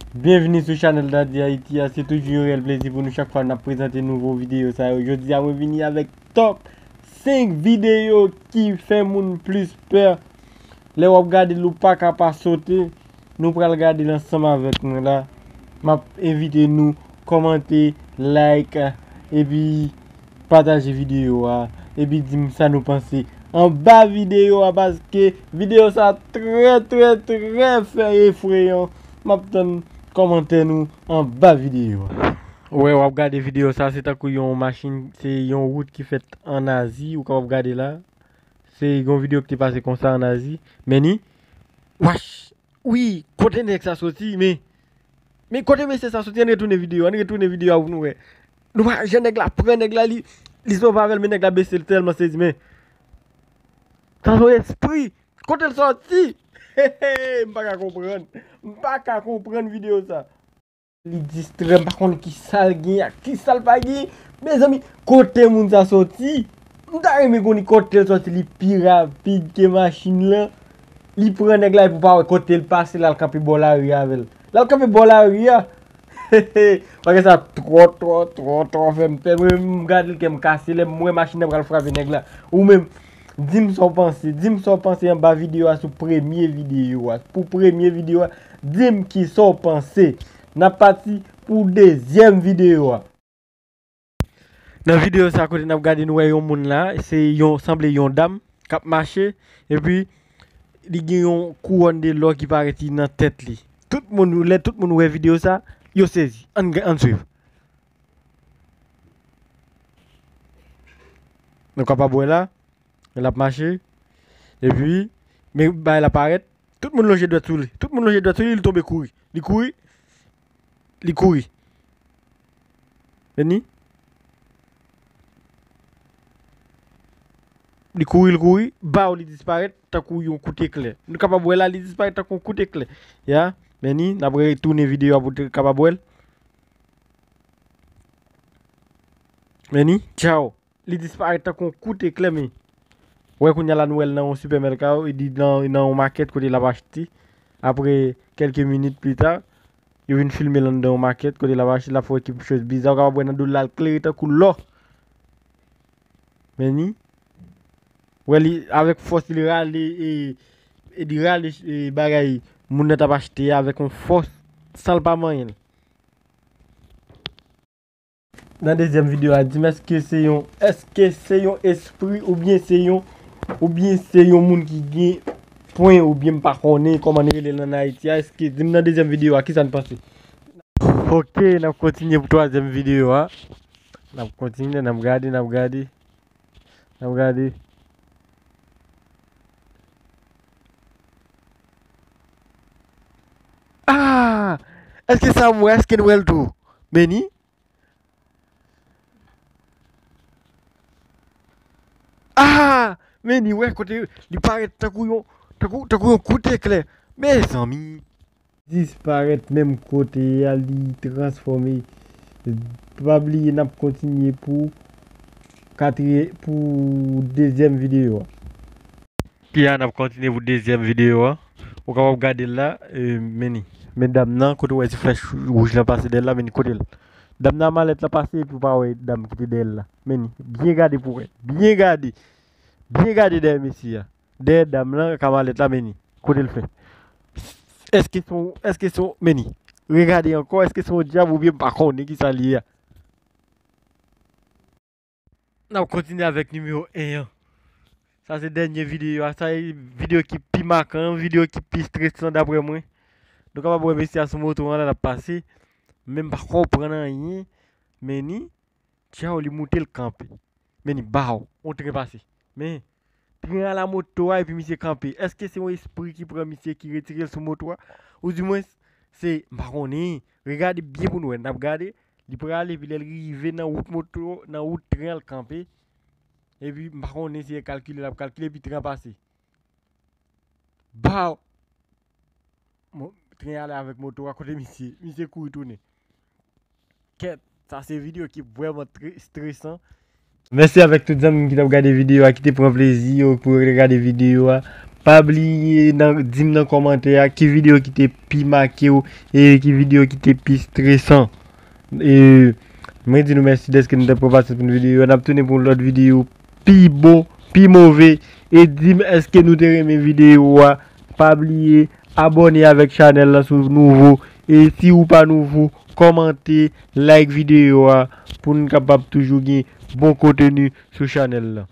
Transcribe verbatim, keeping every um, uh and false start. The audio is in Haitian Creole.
Byenvini sou chanèl Daddy Haiti a. Se toujou yon reyèl plezi pou nou chak fwa n ap prezante nouvo videyo sa yo. Jodi a, mwen vini avèk top senk videyo ki fè moun plis pè. Lè w ap gade l, ou pa ka pa sote. Nou pral gade l ansanm avèk mwen la. M ap envite nou kòmante, like, epi pataje videyo a, epi di m sa nou panse anba videyo a, paske videyo sa trè, trè, trè fè efreyan. M ap tann kòmantè nou anba videyo a. Wè, w ap gade videyo sa, se tankou yon machin, se yon wout ki fèt ann Azi, ou kapab gade la. Se yon videyo ki te pase konsa ann Azi. Men ni, wach, wi, kote nèg sa soti, men, men kote mesye sa soti, ann retounen videyo, ann retounen videyo a pou nou wè. Nou pa, jan nèg la pran nèg la, li, li sove avè l, men nèg la bese l tèlman sezi, men. Sa se yon espri. Kote l soti? He, he, m pa ka konprann. M pa ka konprann videyo sa. Li distrè, m pa konn kisa l gen ak kisa l pa gen. Mezanmi, kote moun sa soti? M ta renmen konnen kote l soti, li pi rapid ke machin lan. Li pran nèg la epi w pa wè kote l pase, l al kanpe bò lari avè l. L al kanpe bò lari a. Bagay sa twò, twò, twò, twò fè m pè. Mwen menm m gade l, kè m kase lè m wè machin nan pral frape nèg la. Ou menm, di m sa w panse. Di m sa w panse anba videyo a sou premye videyo a. Pou premye videyo a, di m kisa w panse. N ap pati pou dezyèm videyo a. Nan videyo sa kote n ap gade, nou wè yon moun la, se yon, sanble yon dam k ap mache, epi li gen yon kouwòn de lò ki parèt li nan tèt li. Tout moun, lè tout moun wè videyo sa, yo sezi. Ann, ann swiv. Nou kapab wè la, l ap mache, epi, men bagay la parèt, tout moun lonje dwèt sou li. Tout moun lonje dwèt sou li, li tonbe kouri. Li kouri, li kouri. Men ni? Li kouri, li kouri, baw, li disparèt tankou yon kout eklè. Nou kapab wè la, li disparèt tankou yon kout eklè. Ya, men ni, n ap retounen videyo a pou w te kapab wè l. Men ni, tchaw. Li disparèt tankou yon kout eklè, men. Wè, kounye a la, nou wè l nan yon sipèmèka, e di nan, nan yon makèt kote l ap achte. Apre kèlke minit pita, yo vin filme l anndan yon makèt kote l ap achte, l ap fè yon ekip choz biza, ou kapab wè nan do l la, l klere tankou lò. Men ni, wè li, avèk fòs, li rale, e, e li rale, e, bagay moun nan t ap achte a avèk yon fòs, san l pa manyen l. Nan dezyèm videyo a, di m èske se yon, èske se yon espri oubyen se yon, oubyen se yon moun ki gen pwen oubyen m pa konnen kòman n rele l ann Ayiti a, èske, di m nan dezyèm videyo a, kisa n panse? Ok, n ap kontinye pou twazyèm videyo a. N ap kontinye, n ap gade, n ap gade. N ap gade. Ah! Èske sa m wè, èske n wè l tou? Men ni? Ah! Men ni, wè kote li parèt tankou yon, tankou, tankou yon kout eklè. Mezanmi. Disparèt menm kote a, li transfòme. Pa bliye, n ap kontinye pou katriyè-, pou dezyèm videyo a. Ki a n ap kontinye pou dezyèm videyo a. Ou kapab gade l la, e, men ni. Men dam nan, kote w wè ti flèch wouj lan pase dèyè l la, men ni kote l. Dam nan malèt la pase, epi w pa wè dam ki te dèyè l la. Men ni. Byen gade pou w wè. Byen gade. Byen gade dèyè mesye a. Dèyè dam lan, ka malèt la, men ni. Kote l fè? Èske se yon, èske se yon, men ni. Regade ankò, èske se yon dyab oubyen m pa konnen kisa l ye a. N ap kontinye avèk nimewo en an. Sa se dènye videyo a. Sa se videyo ki pi makan, videyo ki pi estresan daprè mwen. Nou kapab wè mesye a sou moto an la, l ap pase. Men m pa konprann anyen. Men ni, tchaw, li moute, l kanpe. Men ni, baw, yon tren pase. Men, tren a la moto a epi misye kanpe. Èske se yon espri ki pran misye ki retire l sou moto a? Oudimwens, se, m pa konnen. Regade byen pou n wè. N ap gade. Li prale, epi lè l rive nan wout moto, nan wout tren an, l kanpe. Epi, m pa konnen si e kalkile l ap kalkile, epi tren an pase. Baw! Mo-, tren ale avèk moto a kote misye. Misye kouri tounen. Kèt, sa se videyo ki vrèman tre-, estresan. Mèsi avèk tout zanmi m ki t ap gade videyo a, ki te pran plezi yo pou yo te gade videyo a. Pa bliye nan, di m nan kòmantè a ki videyo ki te pi make w e ki videyo ki te pi stresan. E mwen di nou mèsi dèske nou te pran pasyans pou videyo a. N ap tounen pou yon lòt videyo pi bon, pi move. E di m èske nou te renmen videyo a. Pa bliye abòne avèk chanèl la si w nouvo. E si w pa nouvo, kòmante, like videyo a pou n kapab toujou gen bon konteni sou chanèl la.